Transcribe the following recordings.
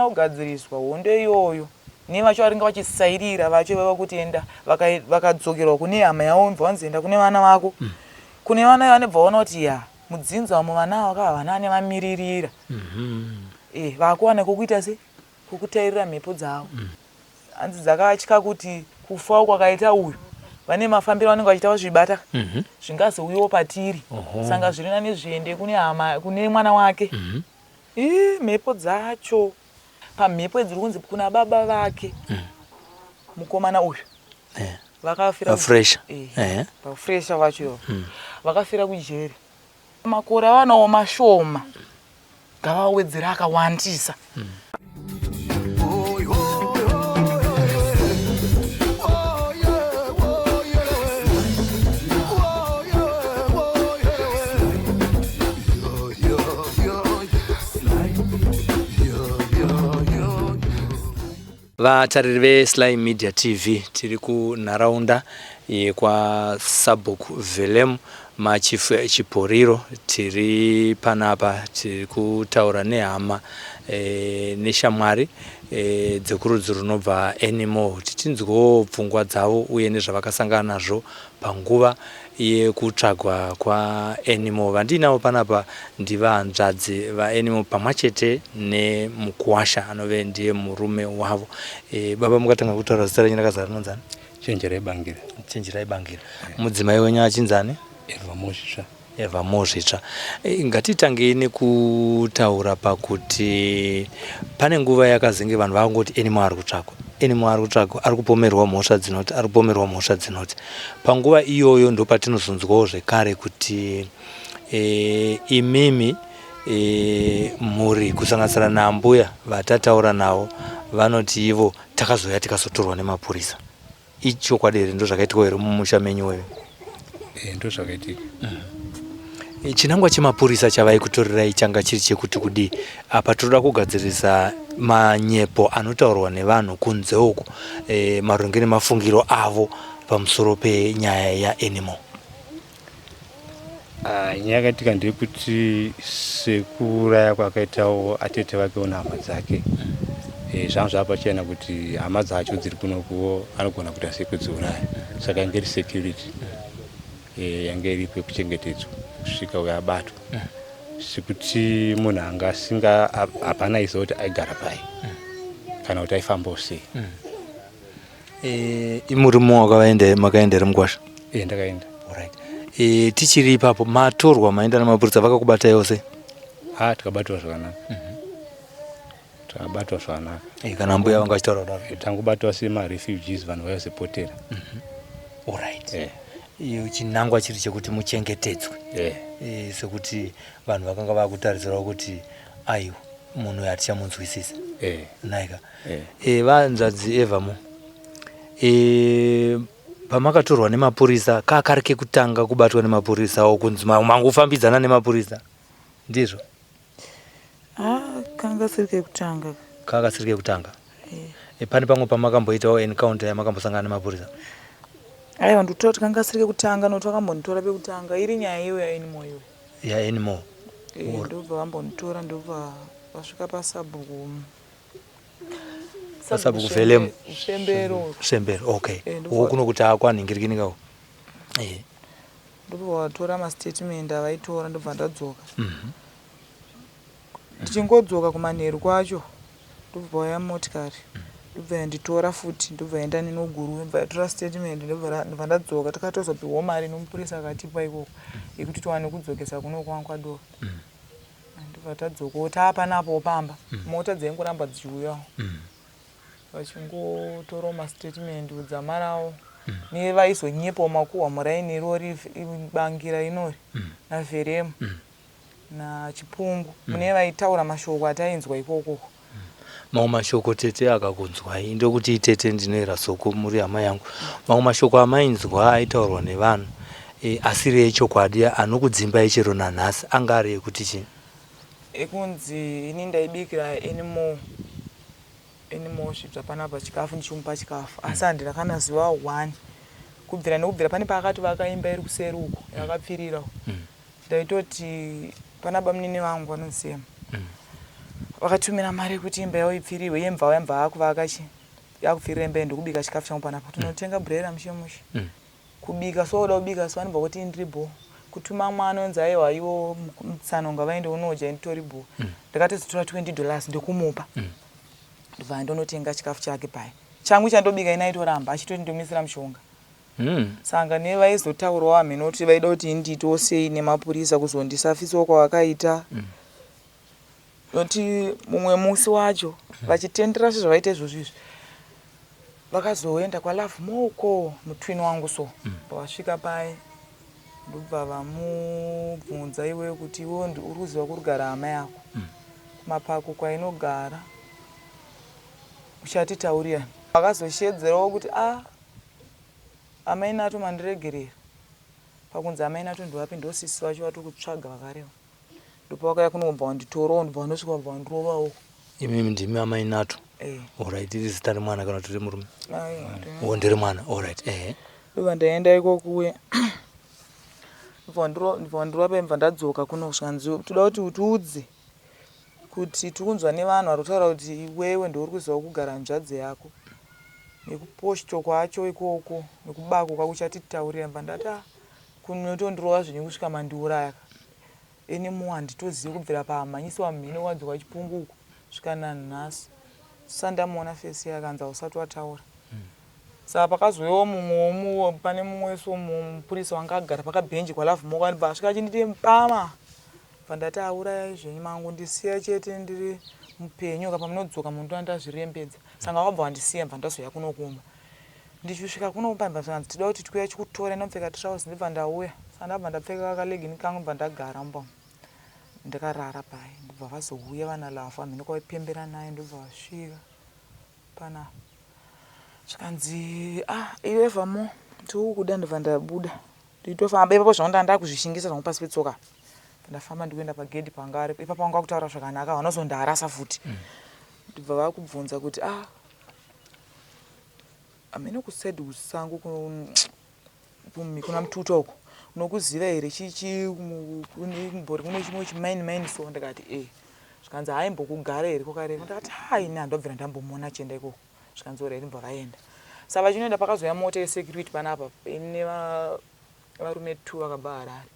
Kugadziriswa hondo iyoyo nevacho varinge vachisairira vacho vava kuti enda vakadzokerwa kune hama yavo bva vanzi enda kune vana vako mm. Kune vana vanobva vaona kuti ya mudzinza umo vana ava kava vana ane vamiririra mm -hmm. E, vakuwana kokuita se kokutairira mhepo dzavo mm. Hanzi dzakatya kuti kufawo kwakaita uyu vane mafambiro vanenge vachiita vazvibata mm -hmm. Zvingazouyawo patiri uh -huh. Sanga zviri nani zviende kune hama kune mwana wake mm -hmm. Ii mhepo dzacho pamhepo dziri kunzi kuna baba vake mm. Mukomana uyu yeah. Vakafira pafresha eh, eh. Pafresha vacho mm. Vakafira kujeri makore avanawo mashoma ngavawedzere akawandisa mm. Vatariri veSly Media TV, tiri kunharaunda yekwaSabhuku Velem maChief Chiporiro. Tiri panapa tiri kutaura nehama e, neshamwari e, dzekurudzi runobva Anymore kuti tinzwewo pfungwa dzavo uye nezvavakasangana nazvo panguva yekutsvagwa kwaAnymore. Vandiinavo panapa ndivahanzvadzi vaAnymore pamwachete nemukuwasha anove ndiye murume wavo. E, baba mukatanga kutaura zita renyu rakazara rinonzani? Chenjerai Bangira. Chenjerai Bangira. Mudzimai wenyu achinzani? Eva Mozvitsva. Eva Mozvitsva. E, ngatitangei nekutaura pakuti pane nguva yakazenge vanhu vakungoti Anymore ari kutsvagwa. Anymore ari kutsvagwa, ari kupomerwa mhosva dzinoti, ari kupomerwa mhosva dzinoti. Panguva iyoyo ndopatinozonzwawo zvekare kuti e, imimi e, mhuri kusanganisira naambuya vatataura navo vanoti ivo takazouya tikazotorwa nemapurisa. Ichokwadi here ndozvakaitwa here mumusha menyu wewe? Eh, ndozvakaitika. Mm. Chinangwa chemapurisa chavaikutorerai changa chiri chekuti kudii? Apa tinoda kugadzirisa manyepo anotaurwa nevanhu kunze uku e, maringe nemafungiro avo pamusoro penyaya yaAnymore. Ah, nyaya yakaitika ndeyekuti sekuuraya kwakaitawo atete vakewo nehama dzake e, zvanga zvava pachena kuti hama dzacho dziri kunokuwo anogona kuita sekudziuraya saka yange iri security e, yange iripo yekuchengetedzwa kusvika uyo abatwa sekuti munhu anga asinga hapana aiziva kuti aigara pai kana kuti aifambawo sei. E, imurume wakavaenda makaenda here mukwasha? E, ndakaenda. Alright. E, tichiri ipapo matorwa maenda nemapurisa vakakubataiwo sei? Ha, tikabatwa zvakanaka. Mm -hmm. Takabatwa zvakanaka. E, kana mbuya vanga vachitaura kudaro. E, tangobatwa semarefugees vanhu vaizopotera. Mm -hmm. Alright. E. Iyo chinangwa chiri chekuti muchengetedzwe. E. E, sekuti vanhu vakanga vakutarisirawo kuti aiwa munhu uyu hatichamunzwisisa. E. Nhaika. Eh. E, vanzvadzi Evamo e, pamakatorwa nemapurisa kakari kekutanga kubatwa nemapurisa o kunzi mangofambidzana nemapurisa ndizvo? Ah, kanga kasiri kekutanga. Kanga kasiri kekutanga. Eh. E, pane pamwe pamakamboitawo encounter yamakambosangana nemapurisa? Aiwa, ndikutora kuti kanga kasiri kekutanga nokuti vakambonditora pekutanga iri nyaya iyoyo yaAnymore iyoyo. YaAnymore. Eh, ndobva vambonditora ndobva vasvika pasabhuku Pasabhuku Velemu. Svembero. Svembero, okay. Eh, Uko kuno kuti akwanhingirikini kawo. Eh. Ndobva vatora mastatement avaitora ndobva ndadzoka. Mhm. Ndichingodzoka kumanheru kwacho ndobva vauya motikari. Ndobva yanditora futi ndobva yaenda neni kuGuruve ndobva yatora statement ndobva ndadzoka takatozopihwawo mari nomupurisa akatipa ikoko yekuti tiwane kudzokesa kuno kwangu kwaDowa. Ndobva tadzokawo taapanapowo pamba mm. Mota dzaingoramba dzichiuyawo mm. Vachingotorawo mastatement kudzamarawo mm. Nevaizonyepawo makuhwa muraini irori bangira inori mm. Navheremu mm. Nachipungu mm. Mune vaitaura mashoko atainzwa ikokoko. Mamwe mashoko tete akakunzwai ndokuti tete ndinoera soko muri hama yangu. Mamwe mashoko amainzwa aitaurwa nevanhu e, asiri echokwadi anokudzimbai chero nanhasi anga ari ekuti chii? Ekunzi ini ndaibikira Anymore Anymore svibva panapa chikafu ndichimupa chikafu asi handina kana zuva one kubvira nekubvira pane paakati vakaimba iri kuseri uko yakapfirira uko. Ndaitoti pana bamunini vangu vanonzi Sam. Vakatumira mari yekuti imba yavo ipfirirwe iye mbva yambva akuvaka chi yakupfirira imba iyi ndokubika chikafu changu panapa tinotenga braira mushe mushe kubika so uda kubika so anobva kuti ndiri bho kutuma mwana onzi aiwa iwo mutsano ngavaende unodya nditori bho ndakatozotora 20 dollars ndokumupa ndobva ndonotenga chikafu chake paya changu chandobika ini aitoramba achitoti ndomisira mushonga Saka nevaizotaurawo hameno kuti vaida kuti indiitewo sei nemapurisa kuzondisafisawo kwavakaita Noti mumwe musi wacho vachitendera sezvavaita izvozvo izvi vakazoenda kwaLovemore uko mutwin wangu so pavasvika paye ndobva vamubvunza iwewe kuti iwewe uri kuziva kuri kugara hama yako kumapako kwainogara uchatitaurira vakazoshedzerawo kuti a ah, amai nato mandiregerera pakunzi amai nato ndivapi ndosisi vacho vatiri kutsvaga vakareva ndopavakauya kuno kubva wanditorawo ndobva wandosvika kubva wandirovawo. Imimi ndimi amai Nato? Eh. Alright, iri zita remwana kana kuti remurume? Oh, nderemwana. Alright, ehe. Ndobva ndaenda ikokuye. Ndobva wandirova paye ndobva ndadzoka kuno zvikanzi toda kuti utiudze kuti tiri kunzwa nevanhu vari kutaura kuti iwewe ndiwe uri kuziva kugara hanzvadzi yako nekuposhto kwacho ikoko nekubako kwako uchatitaurira ndobva ndati ah kunotondirova zvenyu kusvika mandiuraya ka anymore handitozivi kubvira paamhanyisiwa mhino kwadzoka chipungu uku svika nanhasi sandamuona fesi yake anzi hausati wataura saka pakazouyawo mumwe pane mumwe so mupurisa wanga agara pakabhenji kwaLovemore anobva asvika achinditi mpama bva ndati aurayai zvenyu mangu ndisiya chete ndiri mupenyu ka pamunodzoka munhu ndazvirembedza saka wakabva wandisiya bva ndazouya kuno kumba Ndichisvika kuno pamba zvikanzi tinoda kuti tiuye chikutora inopfeka trouse ndibva ndauya saka ndabva ndapfeka kalegini kangu ndibva ndagara mumba umu ndakarara paye ndobva vazouya vana Lava hameno kwavaipembera naye ndobva vasvika panapa zvikanzi ah iwe Vamo tikukuda ndobva ndabuda ndichitofamba ipapo zvangu ndanga ndakuzvishingisa zvangu pasi petsoka ndafamba ndikuenda pagedhi panga ari ipapo vanga vakutaura zvakanaka vanozondiharasa futi ndobva vakubvunza kuti ah Hameno kuside kusango kuna Mututa uko unokuziva here chichi kumbori kune chimwe chimaini maini so ndikati e zvikanzi haimbokugara here kwakareba ndikati ha ini handobvira ndambomuona achienda ikoko zvikanzi orit ndobva vaenda saka vachinoenda pakazouya mota yesecurity panapa ine varume two vakabva Harare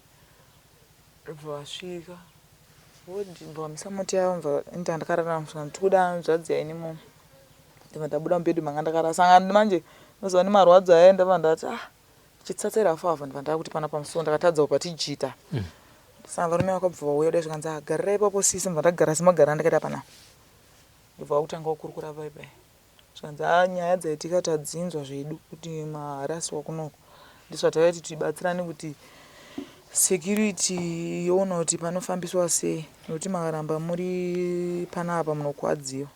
ndobva vasvika ndobva vamisa mota yavo ndobva inda ndakarara zvikanzi tikuda hanzvadzi yaini Ndobva ndabuda mubed manga ndakarara saka manje unoziva nemarwadzo aya ndobva ndati ah chitsatsa rafu ava ndobva ndakuti pana pamusuwo ndakatadza kubva tijita mm. Saka varume vakabva vauya kudai zvikanzi ah garirai ipapo sisi ndobva ndagara semagara andakaita panapa ndobva vakutanga kukurukura paipai zvikanzi ah nyaya dzaitika tadzinzwa zvedu kuti maharasiwa kunoko ndizvo zvatakaiti tibatsirane kuti security yoona kuti panofambiswa sei nokuti makaramba muri panapa munokwadziwa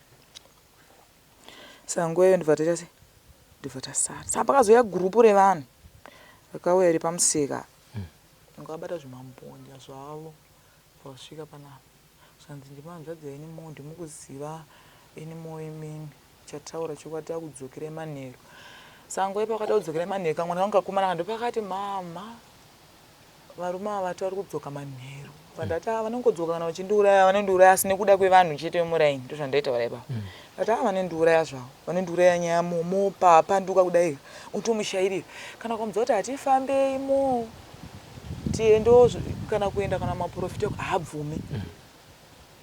Saka nguva iyoyo ndobva taita sei? Ndobva tasara. Saka pakazouya gurupu revanhu rakauya riri pamusika vanga vabata zvimambonja zvavo vasvika panapa zvikanzi ndimi hanzvadzi yaAnymore ndimukuziva Anymore imimi chataura chokwadi takudzokerai manheru. Saka nguva ipapo akada kudzokerai manheru kamwana kangu kakomana ndopakati mhamha Varume ava vati vari kudzoka manheru ndati ah vanongodzoka kana vachindiuraya vanondiuraya asi nekuda kwevanhu chete vemuraini ndozvandaitaura ipapo mm. Ndati ah vanondiuraya zvavo vanondiuraya nyaya momo papanduka kudai utomushairira kana ukamudza kuti hatifambei mo tiendewo kana kuenda kana maprofita haabvumi mm.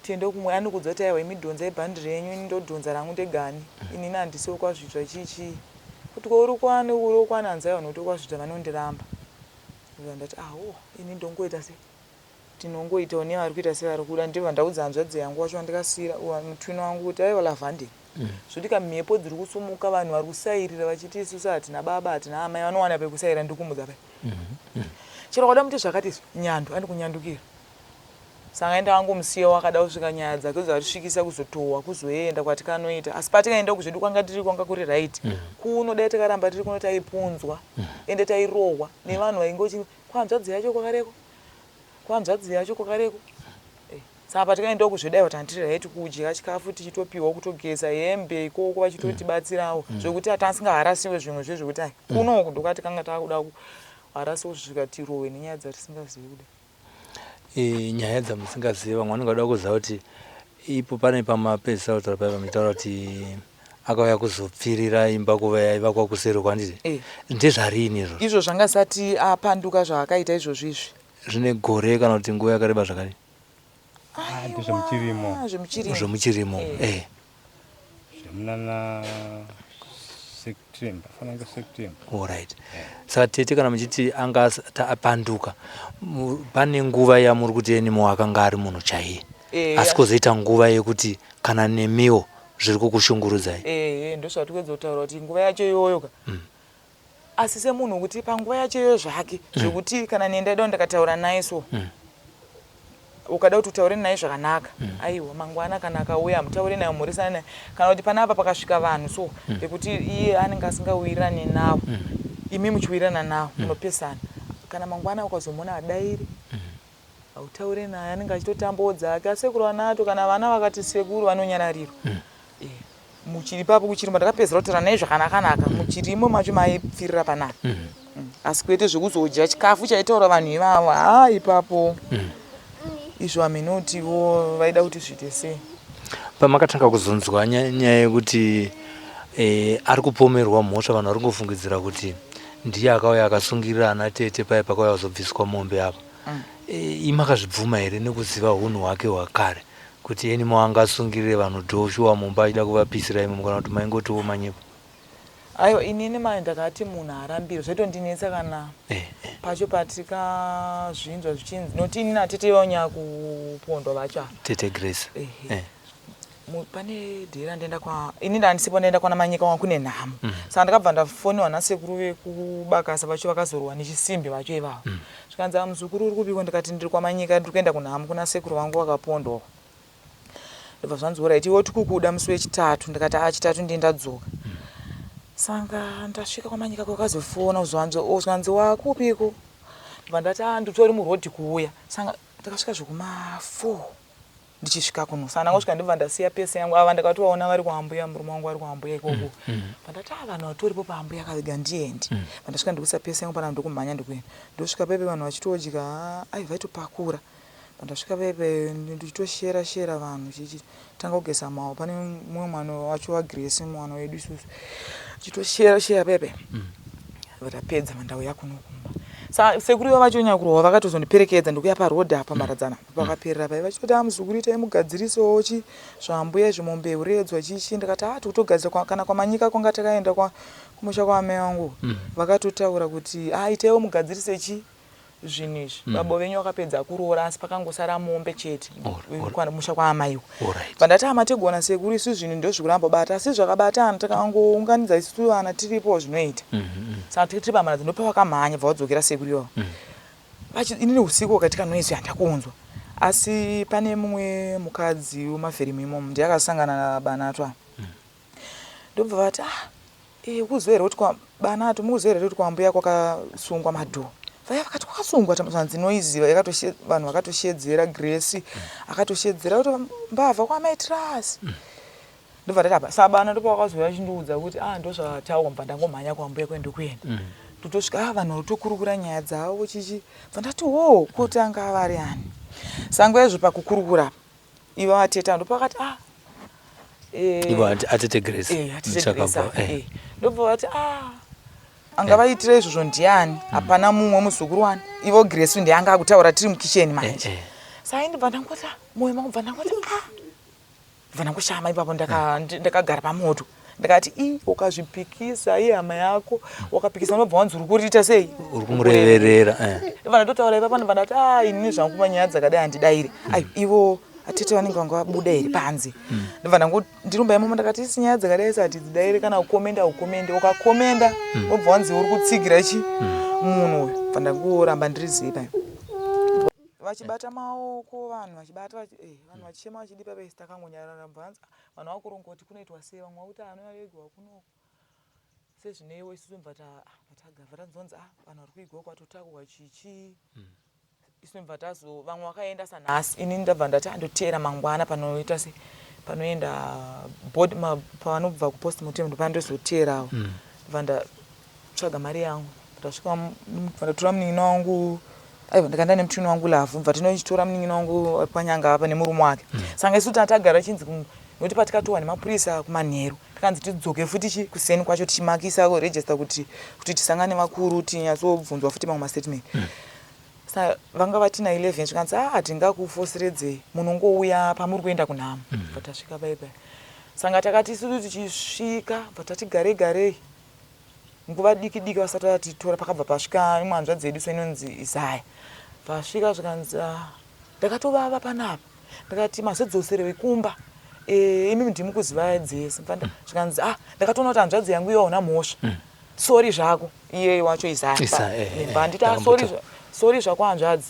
Tiende kumwe anokudza kuti aiwa imi dhonzai bhandi renyu ini ndodhonza rangu ndegani mm. inini handisi wekwazvitsva chii chii kuti kwauri kwani uri kwani hanzi aiwa nokuti kwazvitsva vanondiramba Ndobva ndati awo ini ndongoita se tinongoitawo nevari kuita sevari kuda ndibva ndaudza hanzvadzi yangu wacho wandikasiira mutwini wangu kuti aiwa lavhande mm. zvotika mhepo dziri kusumuka vanhu vari kusairira vachiti isusu hatina baba hatina amai vanowana pekusaira ndikumudza pai mm -hmm. chero kwada muti zvakati izvi nyando andikunyandukira Saka ndakangomusiya wakada kusvika nyaya dzake dzatisvikisa kuzotohwa kuzoenda kwatikanoita asi patikaenda uku zvedu kwanga tiri kwanga kuri right mm. Kuno dai takaramba tiri kuno taipunzwa mm. Ende tairohwa nevanhu vainge kwanzvadzi yacho kwakareko kwanzvadzi yacho kwakareko eh, saka patikaenda uku zvedu aiwa tanga tiri right kudya chikafu tichitopiwa kutogeza hembe ikoko vachitotibatsirawo mm. Zvekuti hatasingaharasiwe zvimwe zve zvekuti ai mm. Kuno uku ndokatikanga takuda kuharasiwa kusvika tirohwe nenyaya dzatisingazivi kudai E, nyaya dzamusingazive vamwe vanenge vada kuziva kuti Ipo pane pamapedzisa kutaura paya pamitaura kuti akauya kuzopfirira imba kuva yaivakwa kuseri kwanditi Eh. Ndezvarini izvozvo? Izvo zvanga zvisati apanduka zvaakaita izvozvo izvi. Zvine gore kana kuti nguva yakareba zvakadii? Ah, ndezvemuchirimo. Aiwa, zvemuchirimo. Zvemuchirimo. Eh. Eh. Zvemunana September, fanira kunge September. Alright. Saka tete kana muchiti anga apanduka, pane nguva yamuri kuti Anymore akanga ari munhu chaiye. Eh, Asi kozoita nguva yekuti kana nemiwo zviri kukushungurudzai. Ehe, ndozvatikuedza kutaura kuti nguva yacho iyoyo ka. Asi semunhu wekuti panguva yacho iyoyo zvake zvekuti kana neni ndaida kuti ndakataura naye so ukada kuti utaure naye zvakanaka aiwa mangwana kana akauya hamutaure naye mhoresane naye kana kuti panapa pakasvika vanhu so vekuti iye anenge asingawirirane navo imi muchiwirirana navo munopesana kana mangwana ukazomuona adairi hautaure naye anenge achitotambawo dzake asekuru anato kana vana vakati sekuru vanonyararirwa Eh, muchiri ipapo kuchirimo ndakapedzera kutaura naye zvakanakanaka muchirimo macho maipfirira panapa Asi kwete zvekuzodya chikafu chaitaura vanhu ivavo haa ipapo izvo hamenotiwo vaida kuti zviite sei. Pamakatanga kuzonzwa nyaya yekuti eh, ari kupomerwa mhosva vanhu vari kungofungidzira kuti ndiye akauya akasungirira ana tete paye pakauya kuzobviswa mombe apa mm. E, imakazvibvuma here nekuziva hunhu hwake hwakare kuti Anymore angasungirire vanhu dhoshuwa mumba achida kuvapisira imomo kana kuti maingotiwo manyepo? Aiwa inini manje ndakati munhu haarambirwe zvaitondinetsa kana Eh, eh. pacho patikazvinzwa zvichinzi nokuti inini atete vanyanya kupondwa vacho ava. Tete Grace. Ehe. Eh. Pane day randaenda kwa ini ndandisipo ndaenda kwana Manyika kwanga kune nhamo saka ndakabva ndafoniwa nasekuru vekubakasa vacho vakazorwa nechisimbi vacho ivavo zvikanzi "Ah, muzukuru uri kupiko ndikati ndiri kwaManyika ndiri kuenda kunhamo kuna sekuru vangu vakapondwa uko ndobva zvanzi horaiti iwe tikukuda musi wechitatu ndikati a chitatu ndiye ndadzoka saka ndasvika kwamanyika kwakazofona uzwanzi zvanzi wakupiko ndobva ndati a nditori murodhi kuuya saka ndakasvika zvekuma 4 ndichisvika kuno saka ndangosvika ndobva ndasiya pese yangu ava ndakatovaona vari kwaambuya murume wangu vari kwaambuya ikoko bva ndati a vanhu vatoripo paambuya kavega ndiende bva ndasvika ndikuisa pese yangu pana ndokumhanya ndikuenda ndosvika pepe vanhu vachitodya ai vaitopakura Pandasvika pepe ndichitoshera shera vanhu chichitanga kugeza mawo pane mumwe mwana wacho waGrace mwana wedu isusu chitoshera shera pepe vatapedza mandauya kuno kumba sa sekuru ivo vacho nyakurohwa vakatozondiperekedza ndikuya paroad apa mharadzana pakaperera paiva vachitoti a muzukuru itai mugadzirisewo chi zvambuya izvi mombe uredzwa chichi ndikati a tikutogadzira kwa, kana kwamanyika kwanga takaenda kwa kumusha kwaamai vangu vakatotaura kuti a itaiwo mugadzirise chi zvinhu izvi mm. baba venyu vakapedza kuroora asi pakangosara mombe chete musha kwaamai uko vandati amategona sekuru isu zvinhu ndozvikuramba bata asi zvakabatana takangounganidza isu vana tiripo zvinoita mm -hmm. saka tiri pamharadzi ndopavakamhanya bva vadzokera sekuru ivavo mm. Inini usiku wakatika noise handakunzwa asi pane mumwe mukadzi wemavherimu imomo ndiye akasangana nabanatwa ndobva vati ah Eh ukuziva here kuti kwa Banato mukuziva here kuti kwambuya kwakasungwa madoor vaya vakati kwakasungwa zvanzi noiziva yakatoshe vanhu vakatoshedzera Grace akatoshedzera kuti mbavha kwamai Trust ndobva ndati apa sabana ndopavakazouya vachindiudza kuti ah ndozvataurwa mbva ndangomhanya kwambuya kuenda kuenda ndotosvika ah vanhu vatokurukura nyaya dzavo chichi bva ndati hoo kotanga vari ani sango izvo pakukurukura ivo vatete ava ndopavakati ah eh, ivo atete Grace eh, atete Grace eh. eh. ndobva vati ah angavaitira izvozvo ndiani hapana mumwe muzukuru wani ivo Grace ndiye anga akutaura tiri mukitchen manje Eh, eh. saka ndibva ndangoti ah, moyo mangu bva ndangoti ah bva ndangoshama ipapo ndakagara pamoto ndakati i ukazvipikisa ihama yako wakapikisa unobva wanzi uri kuriita sei uri kumureverera eh. ndobva ndatotaura ipapo ndobva ndati a inini zvangu panyaya dzakadai handidaire ai ivo atete vanenge vanga vabuda here panze mm. ndobva ndango ndirumba imomo ndakati isi nyaya dzakadai sa hatidzidaire kana kukomenda ukomende ukakomenda mm. wobva wanzi uri kutsigira chi mm. munhu uyu bva ndangoramba ndiri zii payo vachibata maoko vanhu vachibata eh, vanhu vachichema vachidipa vese takangonyarara bvanzi Vanhu vakuronga kuti kunoitwa sei vamwe vakuti anoyavigwa kunoko sezvineiwo isusu bva tagava tanzonzi ah vanhu vari kuigwa kwatotakurwa chichi mm. isu bva tazo vamwe vakaenda sanhasi ini ndabva ndati andoteera mangwana panoita se panoenda board pavanobva kupostmortem ndopandozoteerawo mm. bva ndatsvaga mari yangu ndasvika ndatora munin'ina wangu. Aiwa, ndakaenda nemutwini wangu Lavhu, bva tinochitora munin'ina wangu panyanga apa nemurume wake. Saka isu tatagara chinzi nokuti patikatohwa nemapurisa kumanheru, takanzi tidzoke futi chi kuseni kwacho tichimakisa register kuti tisangane vakuru tinyatsobvunzwa futi mamwe mastatement. Sa vanga vatina 11, zvikanzi, "A, hatingakufoseredzei, munongouya pamuri kuenda kunhamo." Bva tasvika paipai, saka takati isusu tichisvika, bva tati garei garei nguva diki diki vasati vatitora, pakabva pasvika imwe hanzvadzi yedu so inonzi Isaya. Vasvika zvikanzi, "Ah, ndakatovava panapa." Ndakati, "Mazodzoserewe kumba? Imi ndimi kuziva dzese." Zvikanzi, "Ah, ndakatoona kuti hanzvadzi yangu iyo hauna mhosva, sorry zvako." Iyeye wacho Isaya. Isaya. Nditi, "Ah, sorry, sorry zvako hanzvadzi,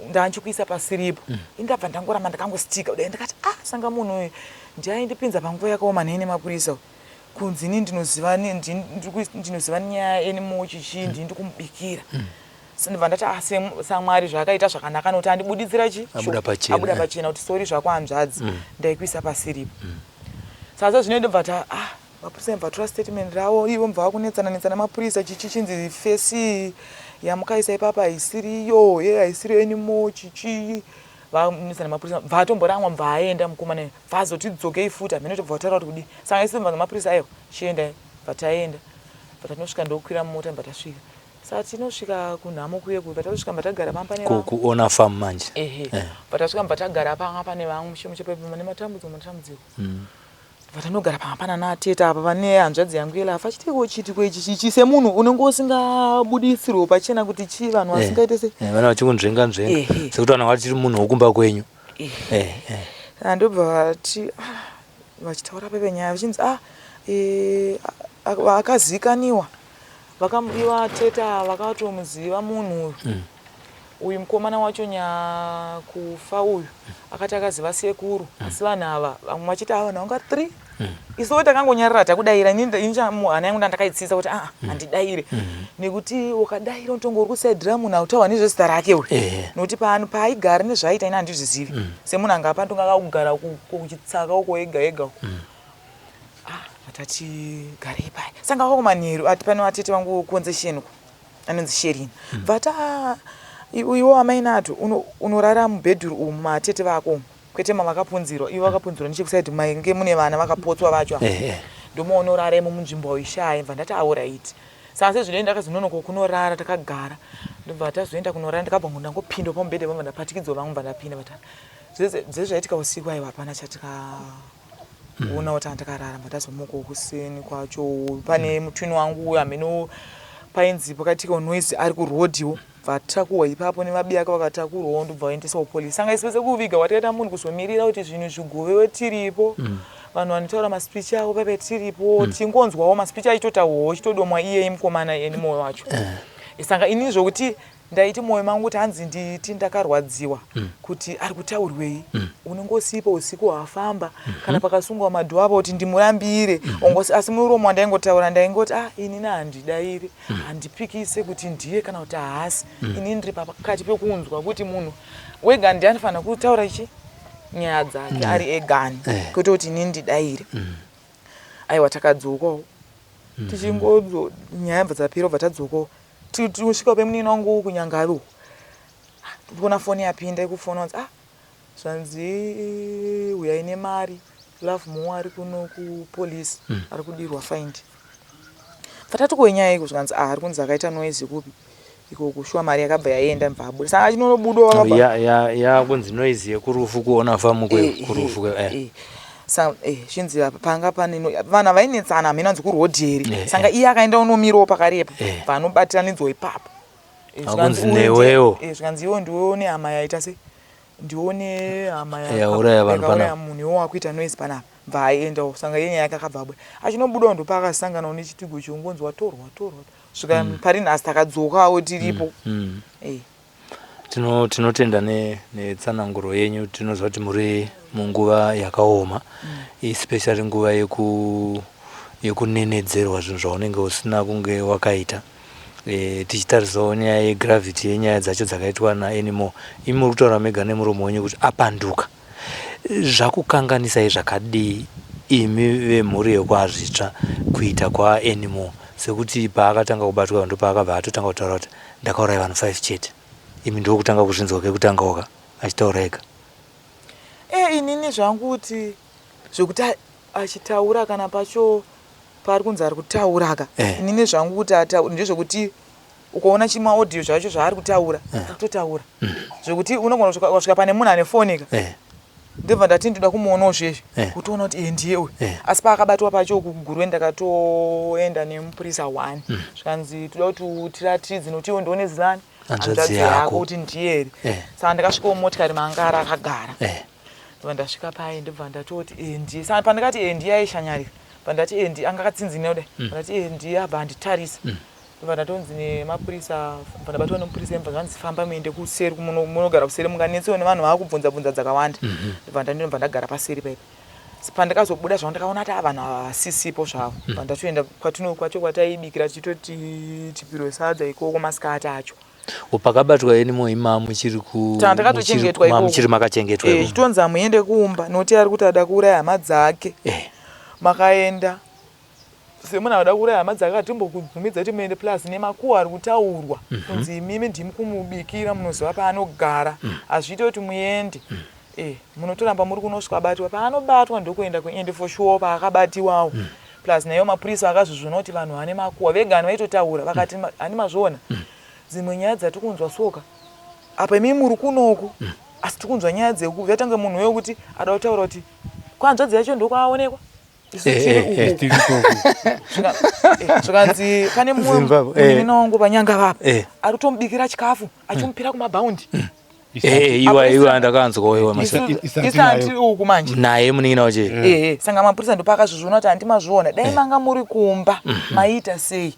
ndanchikuisa pasiripo." Indabva ndangoramba ndakangostika kudai. Ndakati, "Ah, sanga munhu uyu ndiaindipinza panguva yakaoma nei nemapurisa uyu, kunzi ini ndinoziva ndinoziva nyaya anymore chichi, ndini ndikumubikira." Ndibva ndati, "Ah, saMwari zvaakaita zvakanaka nokuti andibuditsira chi Abuda pachena, abuda pachena kuti sorry zvako hanzvadzi, ndaikuisa pasiripo." Saka sezvino ndobva ta, ah, mapurisa ibva tora statement ravo, ivo mubva vakunetsana netsana mapurisa chichi, chinzi face yamukaisa ipapa haisiriyo, ye haisiriyo anymore chichi. Vanetsana mapurisa, bva atomboramwa, bva aenda mukomana, bva azoti dzokei futi, hamene tobva vataura kuti kudii. Saka isu bva mapurisa, "Aiwa, chiendai." Bva taenda, bva tatinosvika, ndokukwira mumota, bva tasvika. Saka tinosvika kunhamo kuye kuye, patasvika bva tagara pamba pane Kuona farm manje. Ehe. Bva tasvika, bva tagara panga pane vamwe mushe mushe pepe nematambudziko matambudziko. Bva tanogara panga pana nateta apa, pane hanzvadzi yangu yelafa chitiko chitiko ichi chichi, semunhu unenge usingabudisirwo pachena kuti chii, vanhu vasingaite se Vana vachikunzvenga nzvenga sekuti vanhu vachiri munhu wokumba kwenyu. Saka ndobva vati, ah, vachitaura pepe nyaya vachinzi, ah, akazikaniwa vakamudiwa teta, vakatomuziva munhu uyu. Uyu mukomana wacho nyakufa uyu akati akaziva sekuru, asi vanhu ava vamwe vachiti, "Ah, vanhu vanga 3." Isuwo takangonyarara, takudayira. Ini hana yangu ndandakaitsisa kuti, aa, handidayire, nekuti ukadayira unotonge uri kusaidhira munhu autaura nezvezita rake uyu, nokuti paano paaigara nezvaaita ini handizvizivi. Semunhu anga apa ndonga akakugara kuchitsaka uko ega ega uko. Ah, atati garei paya, sanga wako manheru ati pane vatete vangu concession uko anonzi Sherina. Bvata iwo amainato unorara mubhedhuru umu matete vako umu, kwete mavakapunzirwa ivo, vakapunzirwa nechekusaidi mainge mune vana vakapotswa vacho ava. Ndomaunorara imo munzvimbo waishaya. Bva ndati, "Alright." Saka sezvino ndakazononoka kunorara, takagara, ndobva tazoenda kunorara. Ndakabva ndangopinda pamubhedha, vabva ndapatikidzwa vamwe, bva ndapinda vatara. Zvese zvaitika usiku, aiwa, hapana chatikaona kuti andakarara. Bva tazomukawo kuseni kwacho, pane mutwini wangu uyo hameno painzi pakaitika noise ari kurodhiwo, bva takurwa ipapo nevabiyake, vakatakurwawo, ndobva vaendeswa kupolisi. Sanga isu sekuviga kwatakaita munhu, kuzomirira kuti zvinhu zvigovewe tiripo, vanhu vanotaura maspeech avo paipai tiripo, tingonzwawo maspeech achitotaurwawo, chitodomwa iyeye mukomana Anymore wacho. Saka ini zvokuti ndaiti mwoyo mangu kuti hanzi nditi ndakarwadziwa kuti ari kutaurwei, unenge usipo usiku hwafamba, kana pakasungwa madhu apo kuti ndimurambire. Asi muromo wandaingotaura ndaingoti, "Ah, inini handidayiri, handipikise kuti ndiye kana kuti haasi." Inini ndiri pakati pekunzwa kuti munhu wega ndiye anofanira kutaura ichi nyaya dzake ari egani, kwete kuti inini ndidayire. Aiwa, takadzokawo tichingodzo, nyaya bva dzapera, bva tadzokawo, tinosvika pemunini wangu kunyangavi uku, tikuona foni yapinda ikufona kunzi, "Ah, zvanzi uyai nemari, Love More ari kuno kupolisi, ari kudirwa find." Bva kunyaya iko, zvikanzi, "Ah, ari kunzi akaita noise kupi ikoko." Shuwa mari yakabva yaenda, bva abuda. Saka achinonobudawo vakabva Yakunzi noise yekurufu kuona famu kurufu Sa zvinzi apa panga pane vanhu havainetsana, hameno anzi kurodhi here. Saka iye akaenda unomirawo pakarepo, vanobatiranidzwa ipapo. Akunzi newewo. Zvikanzi iwo ndiwe une hama yaita se ndione hama Yauraya vanhu yakauraya panapa. Munhu iwo wakuita noise panapa. Bva aendawo. Saka iye nyaya yake akabva abuda, achinobudawo ndopaakasanganawo nechitigo chongonzi watorwa, watorwa, svika pari nhasi takadzokawo tiripo. Tinotenda netsananguro yenyu. Tinoziva kuti muri munguva yakaoma, especially nguva yekunenedzerwa zvinhu zvaunenge usina kunge wakaita. Tichitarisawo nyaya yegravity yenyaya dzacho dzakaitwa naAnymore, imi muri kutaura mega nemuromo wenyu kuti apanduka. Zvakukanganisai zvakadii imi vemhuri yekwaZvitsva kuita kwaAnymore, sekuti paakatanga kubatwa ndopaakabva atotanga kutaura kuti ndakauraya vanhu 5 chete? Imi ndokutanga kuzvinzwa kekutanga waka achitaura ega. E inini zvangu kuti zvekuti achitaura kana pacho paari kunzi ari kutaura ka Eh. inini zvangu kuti ataura ndezvekuti ukaona chima audio zvacho zvaari kutaura Eh. ari kutotaura zvekuti unogona kusvika pane munhu ane foni ka Eh. Ndobva ndati ndoda kumuonawo zvezvi Eh. kutoona kuti iye ndiye uyu Eh. asi paakabatwa pacho kuGuruve ndakatoenda nemupurisa one zvikanzi toda kuti utiratidze nokuti iwe ndione zilani Hanzvadzi yako. kuti ndiye here Eh. saka ndakasvikawo motikari manga ari akagara Eh. ndobva ndasvika paye ndobva ndatoti e ndiye saka pandakati e ndiye aishanyarika pandati e ndiye anga akatsinzina kudai pandati e ndiye abva anditarisa ndobva ndatonzi nemapurisa bva ndabatwa nemupurisa ndobva zvanzi famba muende kuseri munogara kuseri munganetsewo nevanhu vaakubvunza bvunza dzakawanda ndobva ndandinobva ndagara paseri paipa pandakazobuda zvavo ndakaona kuti vanhu ava vasisipo zvavo bva ndatoenda kwacho kwataibikira tichitoti tipirwe sadza ikoko masikati acho. Pakabatwa Anymore ima muchiri ku Tanga takatochengetwa ikoko. muchiri makachengetwa Eh, ikoko. chitonzi hamuende kumba nokuti ari kuti ada kuuraya hama dzake. Eh. Makaenda semunhu anoda kuuraya hama dzake hatimbokubvumidza kuti muende plus nemakuhwa ari kutaurwa kunzi imimi ndimi kumubikira munoziva paanogara hazviite kuti muende. Eh, munotoramba muri kunosvika abatwa paanobatwa ndokuenda kuende for sure paakabatiwawo. Plus naiwo mapurisa akazvizviona kuti vanhu vane makuhwa vega vaitotaura vakati hani mazviona dzimwe nyaya dzatikunzwa soka apa imi muri kunoku asi tikunzwa nyaya dzeku yatange munhu uyo kuti ada kutaura kuti kwanzvadzi yacho ndokwaonekwa isu Eh, tiri eh, eh. uku Tiri ikoko. Zvikanzi pane mumwe Zimbabwe, eh. munin'ina wangu panyanga vapa Eh. ari kutomubikira chikafu achimupira kumabhaundi Eh, iwa Mapurisa- iwa ndakanzwa iwa masa. Isa- isu handiri uku manje Naye munin'ina wacho. Ehe, saka mapurisa ndopakazvizviona kuti handimazviona dai manga muri kumba maiita sei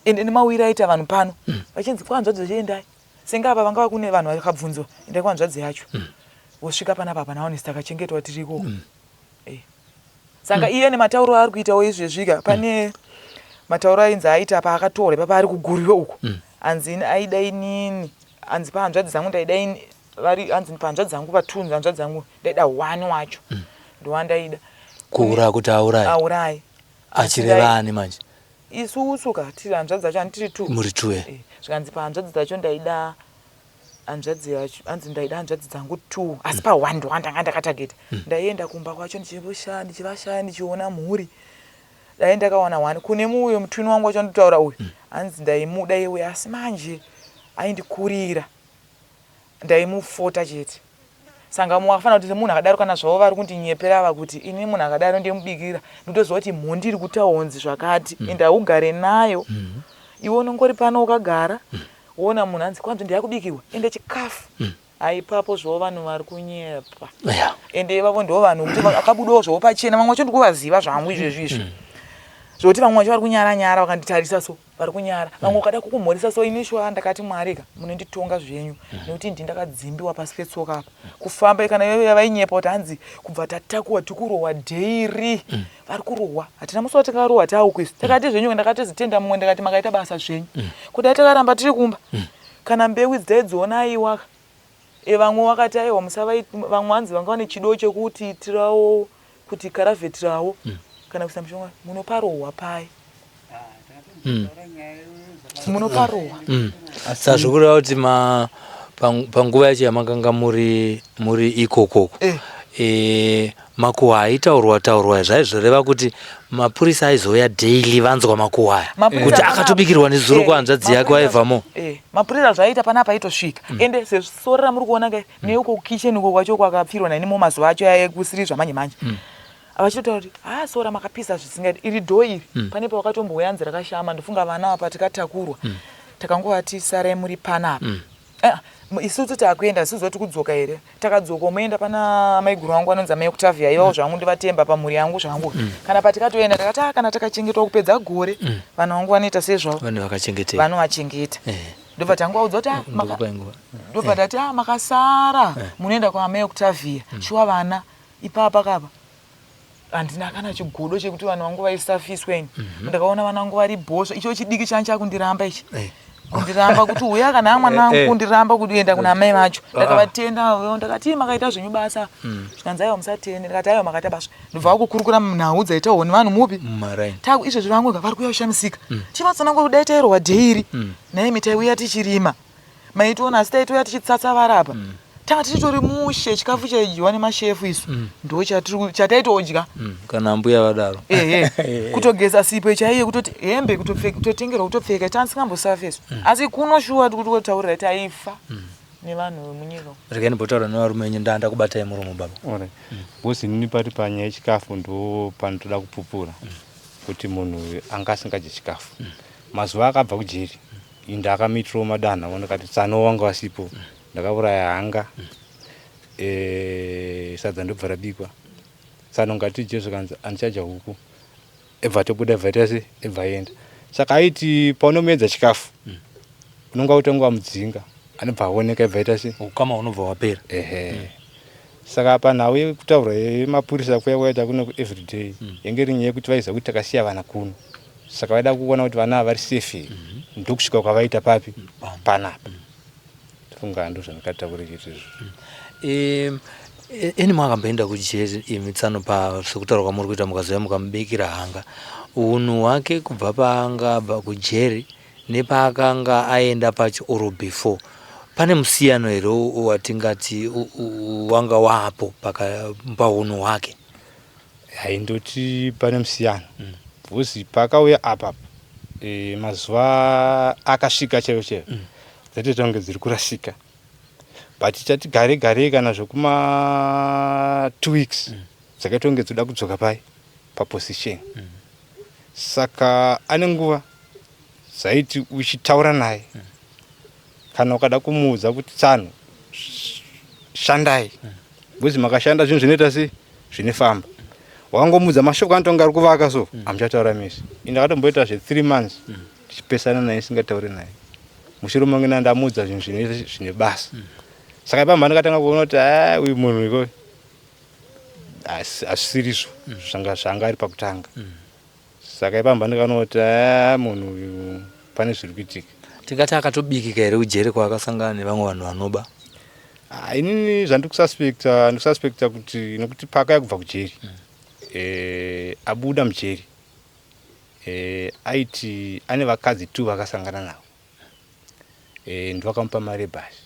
ende nemawiri aita vanhu pano vachinzi kwanzvadzi vachiendai senge apa vanga kune vanhu vakabvunzwa endai kwanzvadzi yacho vosvika panapa hapana honest akachengetwa tiri ikoko. Eh. Saka iye nematauro aari kuitawo izvezvika pane matauro ainzi aita paakatorwa ipapa ari kuGuruve uko hanzi ini aida inini hanzi pahanzvadzi dzangu ndaida ini vari hanzi pahanzvadzi dzangu patunzi hanzvadzi dzangu ndaida one wacho ndowandaida Kuuraya kuti auraye. auraye Achireva ani manje? Isusu ka tiri hanzvadzi dzacho handitiri two. Muri two. Eh. Eh, zvikanzi pahanzvadzi dzacho ndaida hanzvadzi yacho hanzi ndaida hanzvadzi dzangu two asi pa1 ndowandanga ndakatageta ndaienda kumba kwacho ndichivashaya ndichivashaya ndichiona mhuri dai ndakawana one kune muuyo mutwini wangu wacho nditaura uyu hanzi ndaimuda iwe asi manje aindikurira ndaimufota chete sanga mumwe akafanira kuti semunhu akadaro kana zvavo vari kundinyepera ava kuti ini munhu akadaro ndimubikira ndinotoziva kuti mhondi iri kutaonzi zvakati ende haugare nayo iwe unongori pano wakagara woona munhu hanzi kwanzi ndeyakubikirwa ende chikafu haipapo zvavo vanhu vari kunyepa Yeah. ende ivavo ndo vanhu kuti akabudawo zvavo pachena vamwe vacho ndikuvaziva zvangu izvezvi izvi zvokuti vamwe vacho vari kunyara nyara vakanditarisa so vari kunyara vamwe vakada kukumhoresa so ini shuwa ndakati Mwari ka munonditonga zvenyu nekuti ndi ndakadzimbiwa pasi petsoka apa kufamba kana ivo vainyepa kuti hanzi kubva tatakuwa tikurohwa daily vari kurohwa hatina musi watakarohwa taukwisi takati zvenyu ndakatozitenda mumwe ndakati makaita basa zvenyu kudai takaramba tiri kumba kana mbeu idzi taidziona aiwaka e vamwe vakati aiwa musavai vamwe hanzi vanga vane chido chekuti tirawo kuti karavhetirawo kana kuisa mushonga munoparohwa pai munoparohwa. Saka zvokureva kuti panguva yacho yamakanga muri ikokoko Eh. Makuhwa aitaurwa taurwa zvaizoreva kuti mapurisa aizouya daily vanzwa makuhwa aya Mapurisa kuti panapa- akatobikirwa nezuro kuhanzvadzi yake waivhamo. Mapurisa zvaita panapa aitosvika ende sesoro ramuri kuona kai neuko kukicheni uko kwacho kwakapfirwa nainimo mazuva acho aya kusiri zvamanje manje vachitotaura kuti ha sora makapisa zvisingaiti iri dhoo iri pane pawakatombouya nzi rakashama ndofunga vana apa tikatakurwa takangovati sarai muri panapa. Eh, isusu takuenda isusu zoti kudzoka here takadzoka umoenda pana maiguru vangu vanonzi amai Octavia ivavo zvangu ndivatemba pamhuri yangu zvangu kana patikatoenda takati "Ah, kana takachengetwa kupedza gore vanhu vangu vanoita sezvavo Vanhu vakachengeteka. vanovachengeta." Ndobva tangovaudza kuti "Ah, Ndokupai nguva. ndobva tati a makasara munoenda kwaamai Octavia shuwa vana ipapa kapa handina kana chigodo chekuti vanhu vangu vaisafiswa ini ndakaona vana vangu vari bhosva icho chidiki changu chakundiramba ichi kundiramba kuti uya kana amwana wangu kundiramba kuenda kuna amai vacho. Ndakavatenda vo, ndakati "Ii, makaita zvenyu basa." Zvikanzi aiwa musatende ndikati aiwa makaita basa ndobva vakukurukura nhau dzaitawo nevanhu mupi Mumaraini. taku izvezvi vamwe vari kuuya kushamisika chivatsanangura kudai tairohwa daily naimi taiuya tichirima. Maitiona asi taitouya tichitsatsa varapa. Tanga tichitori mushe, chikafu chaidyiwa nemashefu isu. Ndo chataitodya. Kana mbuya vadaro. Ehe. Kutogeza sipo chaiyo, kutoti hembe kutopfeka, kutotengerwa kutopfeka, tandisingambosafe isu. Asi kuno shuwa tiri kutotaurira taifa nevanhu vemunyika. Regai ndimbotaura nevarume venyu, ndanda kubatai muromo baba. Alright. Because inini pari panyaya yechikafu ndo panotoda kupupura kuti munhu anga asingadyi chikafu. Mazuva akabva kujeri, ini ndakamuitirawo madanha, ndikati tsano wanga wasipo, ndakauraya hanga, sadza ndobva rabikwa. Tsano ngatidye, zvikanzi andichadya huku. Ebva tobuda, ebva ita sei, ebva aenda. Saka aiti paunomuedza chikafu, unonga utanga wamudzinga, anobva aoneka, ebva aita sei, Ukama hunobva hwapera. Ehe. Saka panhau yekutaurwa yemapurisa kuya kwaita kuno everyday, yange iri nyaya yekuti vaiziva kuti takasiya vana kuno, saka vaida kuona kuti vana ava vari safe here, ndokusvika kwavaita papi panapa. Funga ndo zvandikataura chete izvo. Anymore akamboenda kujeri imi tsano, pa sekutaura kwamuri kuita, mukazouya mukamubikira hanga, unhu hwake kubva paanga abva kujeri nepaakanga aenda pacho or before, pane musiyano here watingati wanga waapo paunhu hwake? Haindoti pane musiyano, because paakauya apa, mazuva akasvika chaivo chaivo dzatoita kunge dziri kurasika, but chati gare garei kana zvekuma 2 weeks dzakaita kunge dzoda kudzoka pai paposition. Saka ane nguva dzaiti uchitaura naye, kana ukada kumuudza kuti tsano shandai, because makashanda zvinhu zvinoita sei, zvinofamba, wakangomuudza mashoko anotonga ari kuvaka, so hamuchataura mese. Ini ndakatomboita zve3 months tichipesana naye, singatauri naye, mushure mange nandamuudza zvinhu zvine basa. Saka ipamba ndakatanga kuona kuti a uyu munhu iko hazvisirizvo zvanga ari pakutanga. Saka ipamba ndikaona kuti a munhu uyu pane zviri kuitika. Tingati akatobikika here kujeri kwaakasangana nevamwe vanhu vanoba? Ah, inini zvandiri kususpecta, ndikususpecta kuti nekuti paakauya kubva kujeri, abuda mujeri, aiti ane vakadzi two vakasangana navo, ndovakamupa mari yebhasi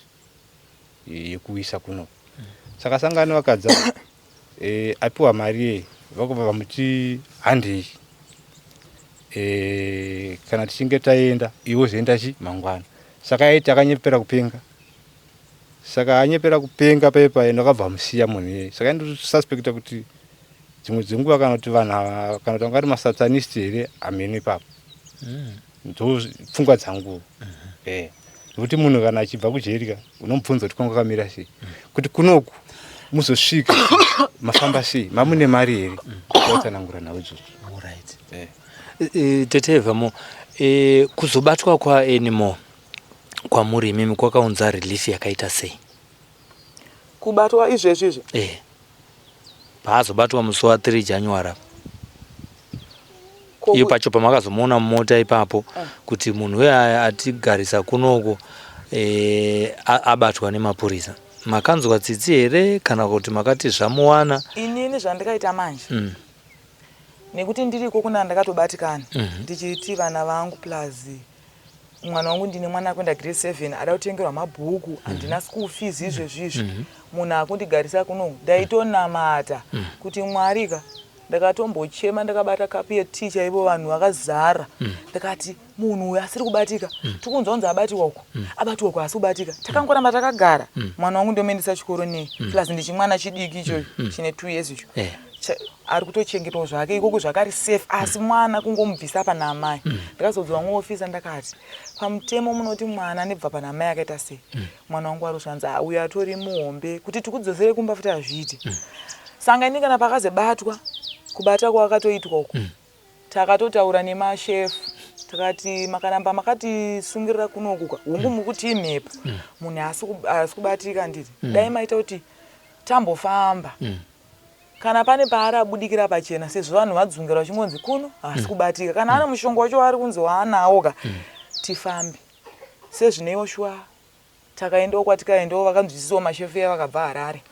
yekuisa kuno. Saka asangana nevakadzi ava, apiwa mari yeye, vakobva vamuti handei, kana tichinge taenda iwe uzoenda chi mangwana. Saka aiti akanyepera kupenga, saka anyepera kupenga paipai, ndakabva amusiya munhu iyeye. Saka ndinosuspecta kuti dzimwe dzenguva kana kuti vanhu ava kana kuti vanga vari masatanist here, hameno ipapo. Ndo pfungwa dzangu, nekuti munhu kana achibva kujeri ka, unomubvunza kuti kwanga kwakamira sei, kuti kunoku muzosvika mafamba sei, mamune mari here, watsanangura nhau idzodzo. Alright. Tete Evamo, kuzobatwa kwaAnymore kwamuri imimi kwakaunza relief yakaita sei? Kubatwa izvezvi izvi? Paazobatwa musi wa3 January apa, iyo pacho pamakazomuona mumota ipapo, kuti munhu uye atigarisa kunoko, abatwa nemapurisa, makanzwa tsitsi here kana kuti makati zvamuwana? Inini zvandikaita manje, nekuti ndiriko kuna ndakatobatikana, ndichiti vana vangu plus mwana wangu, ndine mwana akuenda grade 7 ada kutengerwa mabhuku, handina school fees izvezvi izvi, munhu akundigarisa kuno. Ndaitonamata kuti Mwari ka, ndakatombochema ndakabata kapu yetii chaivo, vanhu vakazara, ndakati munhu uyu asiri kubatika, tikunzwa kunzi abatiwa uku, abatiwa uku, asi kubatika takangoramba takagara. Mwana wangu ndomuendesa chikoro nei, plus ndichimwana chidiki ichocho chine 2 years icho. Ari kutochengetwa zvake ikoko zvakari safe, asi mwana kungomubvisa pana amai. Ndakazodza vamwe ofisa, ndakati pamutemo munoti mwana anebva pana amai akaita sei? Mwana wangu ari zvanzi, "Ah, uyu atori muhombe kuti tikudzosere kumba futi hazviiti." Saka ini kana pakazobatwa, kubata kwakatoitwa uku, takatotaura nemashefu, takati makaramba makatisungirira kunokuka, hungu mukuti imhepo, munhu haasi kubatika, nditi dai maita kuti tambofamba, kana pane paari abudikira pachena, sezvo vanhu vadzungera vachingonzi kuno haasi kubatika, kana ane mushonga wacho waari kunzi waanawo ka, tifambe sezvineiwo. Shuwa takaendawo kwatikaendawo, vakanzwisisawo mashefu iya vakabva Harare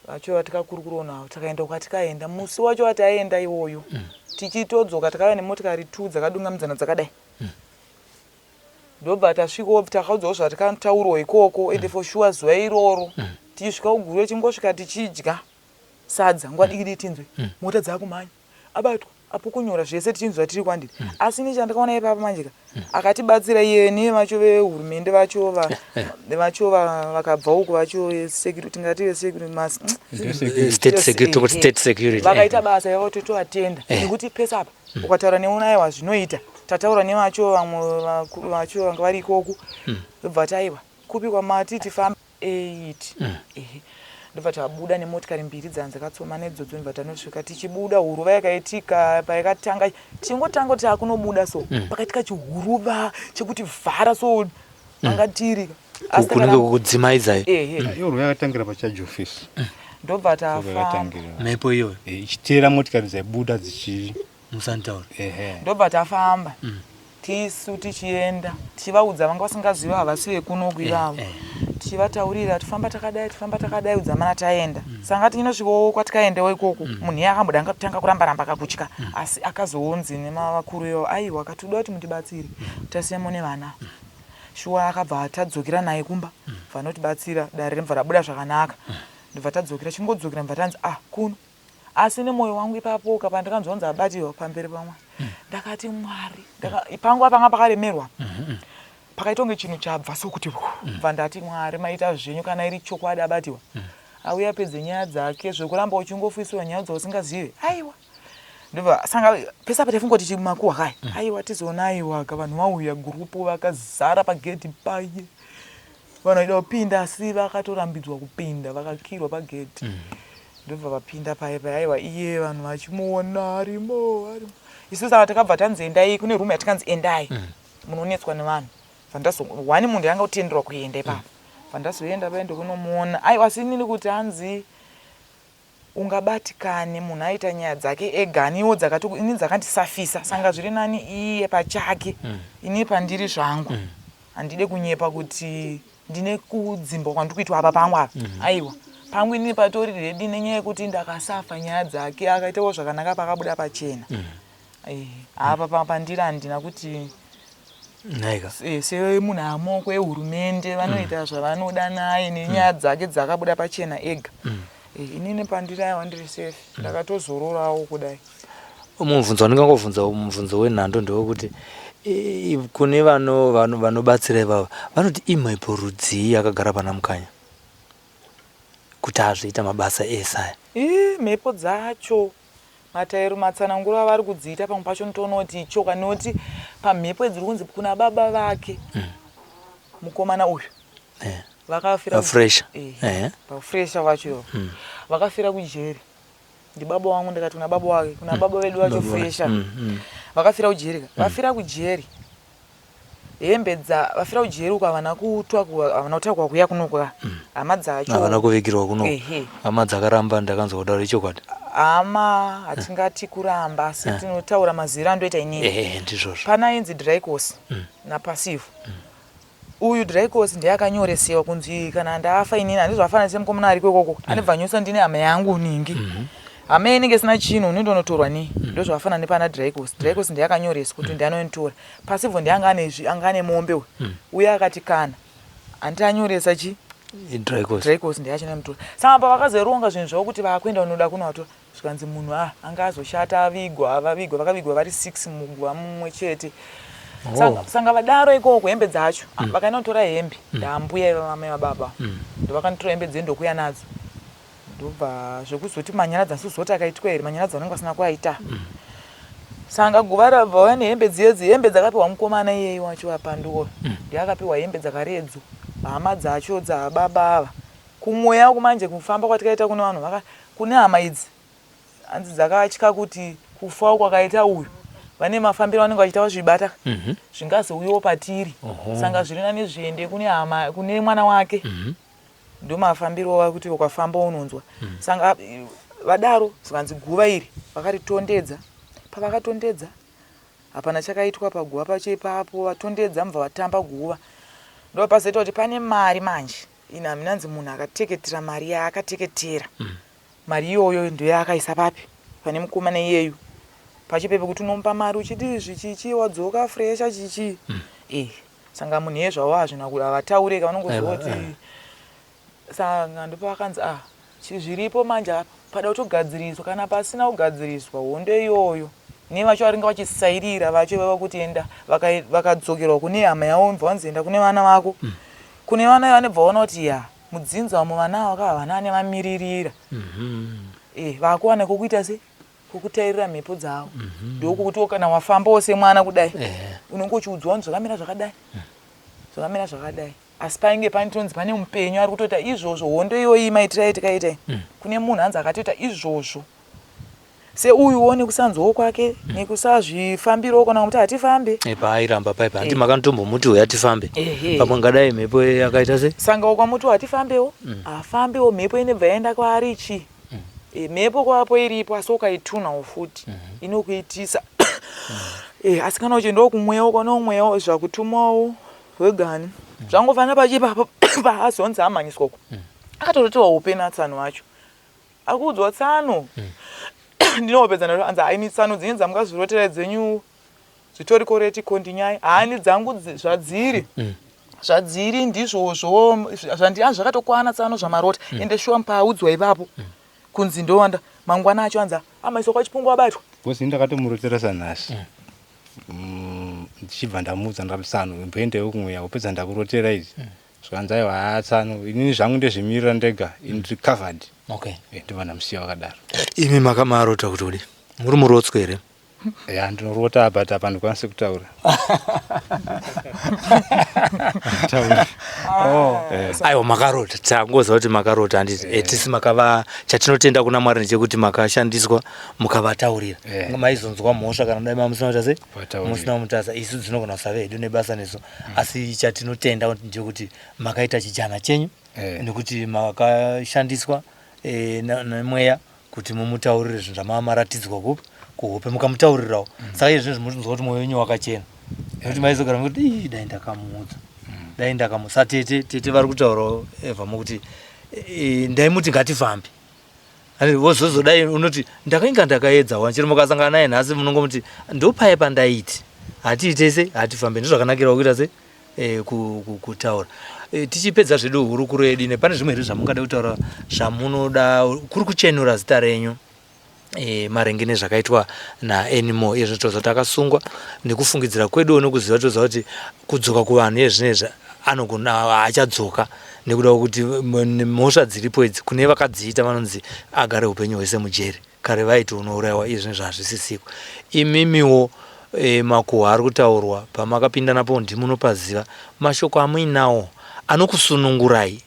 vacho vatikakurukurawo navo. Takaenda kwatikaenda, musi wacho wataenda iwoyo tichitodzoka takauya nemotikari two dzakadungamidzana dzakadai. Ndobva tasvikawo, takaudzawo zvatikataurwa ikoko. Ende for sure zuva iroro tichisvika kuGuruve, chingosvika tichidya sadza, nguva diki diki tinzwe mota dzakumhanya, abatwa apo kunyora zvese tichinzwa tiri kwandiri. Asi ini chandakaona ipapo manje ka, akatibatsira iye niye vacho vehurumende vacho vacho vakabva uku vacho vesecurity, tingati vesecurity mas State security, kuti state security. Vakaita basa yavo, totovatenda, nekuti pese apa ukataura neuna, aiwa, zvinoita. Tataura nevacho vamwe vakuru vacho vanga vari ikoku, ndobva ti aiwa, kupi kwamati tifambe 8. Ehe, ndobva tabuda nemotikari mbiri dzanga dzakatsoma nedzodzo, ndobva tanosvika. Tichibuda, huruva yakaitika payakatanga, tichingotanga kuti takunobuda so, pakaitika chihuruva chekuti vhara so anga tiri. Asi kunenge kukudzimaidzai. Ehe. Iyo yakatangira pacharge office. Ndobva tafamba. Yakatangira mhepo iyoyo. Ichiteera motikari dzaibuda dzichi Musantaura. Ehe. Ndobva tafamba tisu tichienda, tichivaudza vanga vasingazivi, havasi vekunoku ivavo, tichivataurira, tifamba takadai, tifamba takadai, udzamana taenda. Sanga tichinosvikawo kwatikaendawo ikoko, munhu iye akamboda tanga kuramba ramba kakutya, asi akazoonzi nemavakuru ivavo, aiwa, katoda kuti mutibatsire, tasiyamo nevana. Shuwa akabva tadzokera naye kumba, vanotibatsira, dare rimubva rabuda zvakanaka. Ndobva tadzokera, chingodzokera ndobva tanzi, ah, kuno. Asi nemwoyo wangu ipapo kapandikanzwa kunzi abatirwa pamberi pamwari, ndakati Mwari, panguva panga pakaremerwa, pakaita kunge chinhu chabva sokuti bva. Ndati, Mwari, maita zvenyu kana iri chokwadi abatiwa, auya apedze nyaya dzake. Zvekuramba uchingofisirwa nyaya dzausingazive, aiwa. Ndobva sanga pese apa taifunga kuti makuhwa kaya, aiwa, tizoona, aiwa, ka vanhu vauya, gurupu vakazara pagedhi paye, vanhu vaida kupinda asi vakatorambidzwa kupinda, vakakirwa pagedhi. Ndobva vapinda paye paye, aiwa, iye vanhu vachimuona arimo arimo. Isu saka takabva tanzi endai kune rumu yatikanzi endai munonetswa nevanhu. Vandazo one munhu yanga kutenderwa kuenda ipapo, vandazoenda paye ndokunomuona. Aiwa, asi inini kuti hanzi ungabatikane munhu aita nyaya dzake ega, aniwo dzakati ini dzakandisafisa. Sanga zviri nani iye pachake. Ini pandiri zvangu handide kunyepa kuti ndine kudzimba kwandiri kuitwa apa pangu apa. Aiwa, pangu inini patori ready nenyaya yekuti ndakasafa nyaya dzake, akaitawo zvakanaka pakabuda pachena. Apa pandiri handina kuti Nhaika. Semunhu amoko ehurumende vanoita zvavanoda naye nenyaya dzake dzakabuda pachena ega. Inini pandiri, aiwa, ndiri safe, ndakatozororawo kudai. Mubvunzo wandingangovhunza, mubvunzo wenhando, ndewekuti kune vanobatsira ivava, vanoti imhepo rudzii yakagara pana Mukanya kuti azviita mabasa ese aya? Ii, mhepo dzacho matairo matsananguro avari kudziita, pamwe pacho ndotoona kuti ichoka, nekuti pamhepo idziri kunzi kuna baba vake mukomana uyu vakafira Pafresha. Pafresha vacho ivo vakafira kujeri, ndibaba wangu, ndikati kuna baba wake, kuna baba vedu vacho. Baba. Fresha vakafira kujeri ka, vafira kujeri, hembe dza vafira kujeri uko havana kutwa, havana kutakwa kuya kunoku ka, hama dzacho. Havana kuvigirwa kuno. Ehe. Hama dzakaramba, ndakanzwa kudaro, ichokwadi? Hama hatingati kuramba, asi tinotaura maziro andoita inini. Ehe, ndizvozvo. Pana ainzi Draicos naPassive. Uyu Draicos ndiye akanyoresewa kunzi kana ndafa inini, handizvafanana semukomana ariko ikoko anobva nyosa, ndine hama yangu ningi, hama inenge isina chinhu, unondonotorwa nei? Ndozvafanana nepana Draicos. Draicos ndiye akanyoreswa kuti ndiye anonitora. Passive ndiye anga ane anga ane mombe uyu. Uye akati kana handiti anyoresa chi Draicos. Draicos ndiye achinomutora. Saka pavakazoronga zvinhu zvavo kuti vakuenda unoda kunovatora, zvikanzi munhu anga azoshata avigwa, vavigwa, vakavigwa vari 6 muguva mumwe chete. Sanga vadaro ikoko, hembe dzacho vakainotora, hembe ndambuya iva vamai vababa, ndovakanotora hembe dziye ndokuya nadzo. Ndobva zvekuzoti manyaradza asizoti akaitwa here, manyaradza vanenge vasina kuaita. Sanga guva rabva vauya nehembe dziyedzi, hembe dzakapiwa mukomana iyeyi wacho apanduko, ndiye akapiwa hembe dzakaredzo. Hama dzacho dzababa ava kumweya uku manje, kufamba kwatikaita kune vanhu kune hama idzi, hanzi dzakatya kuti kufa kwakaita uyu, vane mafambiro vanenge vachiita vazvibata, zvingazouyawo patiri. Sanga zviri nani zviende kune hama, kune mwana wake. Ndo mafambiro akuti ukafamba unonzwa. Sanga vadaro, zvikanzi guva iri vakaritondedza. Pavakatondedza hapana chakaitwa paguva pacho ipapo. Vatondedza, mubva vatamba guva, ndo pazoita kuti pane mari manje ine haminanzi munhu akateketera mari yaakateketera. Mari iyoyo ndoyaakaisa papi? Pane mukomana iyeyu pachipepe, kuti unomupa mari uchiti zvichichi wadzoka fresha chichi. Saka munhu iye zvavo hazvina ku havataureka vanongoziva kuti saka ndopavakanzi ah zviripo manje apa pada kutogadziriswa kana pasina kugadziriswa hondo iyoyo nevacho varinge vachisairira vacho vava kuti enda vakadzokerwa kune hama yavo bva vanzi enda kune vana vako mm. Kune vana vanobva vaona kuti ya mudzinza umu vana ava ka havana ane vamiririra mm -hmm. E, vakuwana kokuita se kokutairira mhepo dzavo mm -hmm. Ndokuti kana wafambawo semwana kudai eh. Unenge uchiudzwa kunzi zvakamira zvakadai mm. Zvakamira zvakadai asi painge panitonzi pane mupenyu ari kutoita izvozvo hondo iyoyi maitirai tikaitai mm. Kune munhu anzi akatoita izvozvo seuyuwo nekusanzwawo kwake mm. Nekusazvifambirawo kana kuti hatifambe eh, paairamba paipa handi eh. Makatombomuti uya tifambe pamwe ngadai mhepo yakaita se sanga ukamuti hatifambewo mm. Afambewo mhepo inobva yaenda kwaari chii mm. E, mhepo kwapo iripo asi ukaitunawo futi mm -hmm. Inokuitisa mm. E, asi kana uchiendawo kumweya ukanawo mweya zvakutumawo wegani mm. Zvangofanira pachipapo paazonzi amhanyiswa uko mm. Akatorotewa hope natsano vacho akuudzwa tsano mm. Ndinopedza nato anzi haini tsano dzinenge dzamukazvirotera dzenyu zvitori koreti kondinyai haani dzangu zvadziri mm. Zvadziri ndizvozvo zvakatokwana tsano zvamarota mm. Ende shuwa paaudzwa ipapo mm. Kunzi ndowanda mangwana acho anzi amaiswa kwachipungu abatwa because ndakatomurotera sanhasi mm. Ndichibva ndamuudza ndakati tsano imboendewo kumweya upedza ndakurotera idzi mm. Zvikanzi aiwa haa tsano inini zvangu ndezvimirira ndega ini ndiri covered okay. Eh, ndobva ndamusiya wakadaro. Imi makamarota kuti kudii muri murotswe here? Ya ndinorota but apa ndikwanise kutaura. Oh. Eh. Aiwa makarota tangoziva kuti makarota handiti eh. Tisi makava chatinotenda kuna Mwari ndechekuti makashandiswa mukavataurira eh. Maizonzwa mhosva kana dai mamusina kuita sei musina mutasa isu dzinogona kusave hedu nebasa nesu mm. Asi chatinotenda ndechekuti makaita chijana chenyu eh. Nekuti makashandiswa eh, nemweya kuti mumutaurire zvinhu zvamava maratidzwa kupi kuhope mukamutaurirawo mm. Saka iye zvinhu zvimutinzwa kuti mwoyo wenyu wakachena nekuti maizogara mukuti ii dai ndakamuudza mm. Dai ndakamu satete tete vari kutaurawo eva mukuti e, ndaimuti ngatifambe wozozodai unoti ndakainga ndakaedza wani chero mukasangana naye nhasi munongomuti ndopaye pandaiti hatiite se hatifambe ndozvakanakira kuita se e, kutaura e, tichipedza zvedu hurukuro yedu ine pane zvimwe here zvamungada kutaura zvamunoda kuri kuchenura zita renyu e, maringe nezvakaitwa naanymore iye zvino toziva kuti akasungwa nekufungidzira kweduwo nekuziva toziva kuti kudzoka kuvanhu iye zvinezvi anogona haachadzoka nekuda kwekuti mhosva dziripo idzi kune vakadziita vanonzi agare upenyu hwese mujeri kare vaiti unourayiwa iye zvinezvi hazvisisiko imimiwo e, makuhwa ari kutaurwa pamakapinda napo ndimunopaziva mashoko amuinawo anokusunungurai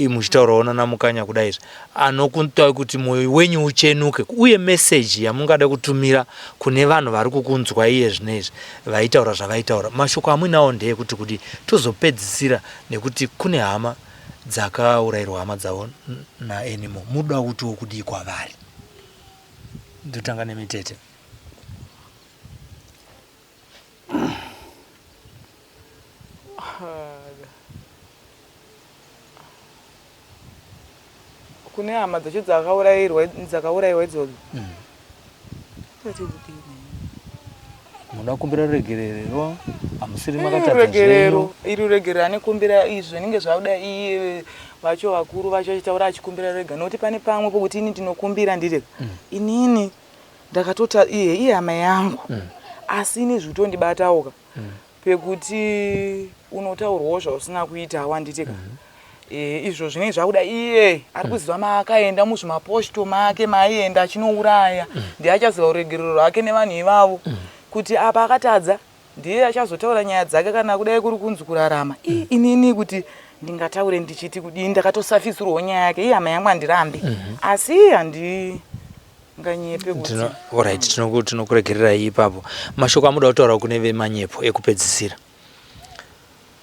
muchitaurawo nana Mukanya kudai izvi anokuitai kuti mwoyo wenyu uchenuke uye meseji yamungada kutumira kune vanhu vari kukunzwa iye zvino izvi vaitaura zvavaitaura mashoko amuinawo ndeyekuti kudii tozopedzisira nekuti kune hama dzakaurayirwa hama dzavo naAnymore muda kutiwo kudii kwavari ndotanga nemitete. Kune hama dzacho dzakaurairwa dzakauraiwa idzodzo mm. Munoda kukumbira ruregerero hamusiri makatadza ruregerero iri ruregerero anekumbira izvi zvinenge zvakuda iye vacho vakuru vacho achitaura achikumbira rega nokuti pane pamwe pokuti ini ndinokumbira ndiri mm. Inini ndakatota iye iye hama yangu mm. Asi ini zvitondibatawo ka mm. Pekuti unotaurwawo zvausina kuita wanditi ka mm -hmm. E, izvo zvinenge zvakuda iye ari mm. kuziva maakaenda muzvimaposhto make maaienda achinouraya mm. Ndiye achaziva ruregerero rwake nevanhu ivavo mm. Kuti apa akatadza ndiye achazotaura nyaya dzake kana kudai kuri kunzi kurarama mm. Inini kuti ndingataure ndichiti kudii ndakatosafisirwawo nyaya yake iye hama yangu handirambi mm -hmm. Asi handi nganyepe kuti Alright tinokuregererai ipapo mashoko amuda kutaura kune vemanyepo ekupedzisira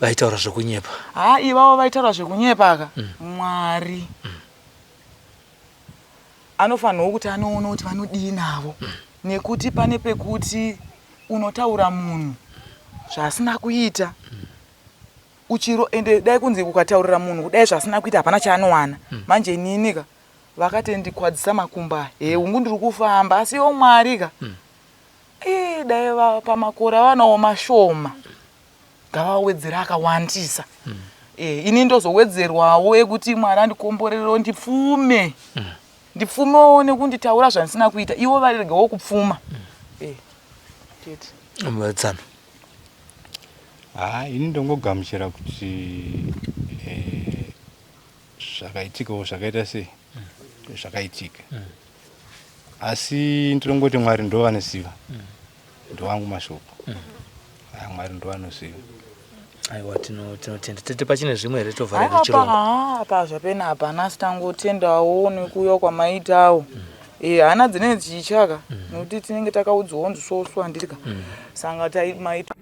vaitaura zvekunyepa ha ivavo vaitaura zvekunyepa ka mm. Mwari mm. Anofanirwa kuti anoona kuti vanodii navo mm. Nekuti pane pekuti unotaura munhu zvaasina kuita mm. Uchiro ende dai kunzi ukataurira munhu kudai zvaasina kuita hapana chaanowana mm. Manje inini ka vakatendikwadzisa makumbo aya he hungu ndiri kufamba asi iwo Mwari ka mm. Ii dai pamakore avanawo mashoma. Ngavawedzere akawandisa. Ini ndozowedzerwawo ekuti Mwari andikomborerewo ndipfume. Ndipfumewo nekunditaura zvandisina kuita ivo varegewo kupfuma. Chete. Tsano. Haa ini ndongogamuchira kuti zvakaitikawo zvakaita sei zvakaitika. Asi ndinongoti Mwari ndovanoziva. Ndowangu mashoko. Haa Mwari ndovanoziva. Aiwa tinotenda. Tete pachine zvimwe here tovhara chirongwa? Haa apa zvapena hapana asi tangotendawo nekuuya kwamaitawo. Hana dzinenge dzichityaka nekuti tinenge takaudzwawo kunzi so so handiti ka. Saka maita.